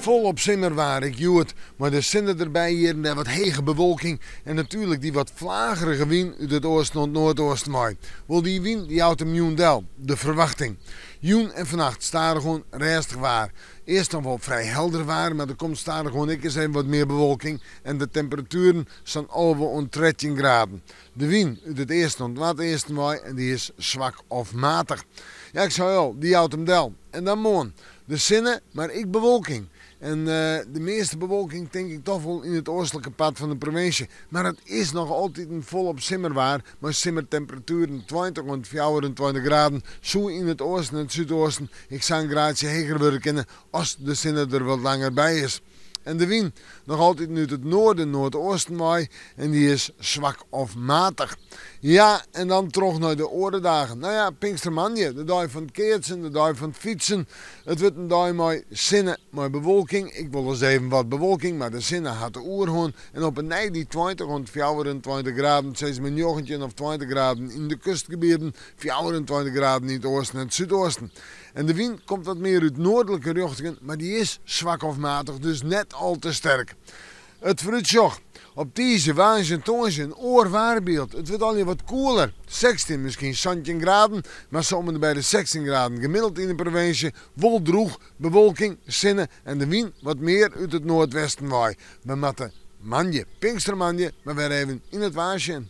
Folop simmerwaar ek hjoed, mei de sinne derby, hjir en dêr wat hege bewolking en natuerlik dy wat flagerige wyn út it oasten oant noardoosten wei. Wol dy wyn dy jout him jûn del, de ferwachting. Jûn en fannacht stadichoan rêstich waar. Earst noch wol frij helder waar, mar der komt stadichoan ek ris even wat mear bewolking en de temperatueren sa'n 11 oant 13 graden. De wyn út it easten oant noardeasten wei en dy is swak of matich. Ja, ik sei al, dy jout him del. En dan moarn. De sinne, mar ek bewolking. En de measte bewolking tink ik toch wol yn it oastlike part fan de provinsje. Mar it is noch altiten folop simmerwaar mei simmertemperatueren 20 oant 24 graden. Soe yn it oasten en it súdoasten ek sa'n graadsje heger wurde kinne as de sinne der wat langer by is. En de wyn noch altiten út it noarden noardeasten wei en dy is swak of matich. Ja, en dan troch nei de oare dagen. No ja, Pinkstermoandei, de dei fan it keatsen, de dei fan it fytsen. It wurdt in dei mei sinne, mei bewolking. Ek wolris even wat bewolking, mar de sinne hat de oerhân. En op 'e nij dy 20 oant 24 graden, sis mar 19 of 20 graden yn de kustgebieten, 24 graden yn it oasten en it súdoasten. En de wyn komt wat mear út noardlike rjochtingen, mar dy is swak of matich, dus net al te sterk. It foarútsjoch, Op tiisdei, woansdei en tongersdei in oar waarbyld. It wurdt allegear wat koeler, 16, miskien 17 graden, mar sa om en by de 16 graden gemiddeld yn de provinsje. Wol drûch, bewolking, sinne en de wyn wat mear út it noardwesten wei. We moatte moandei, Pinkstermoandei, mar wer even yn it waar sjen.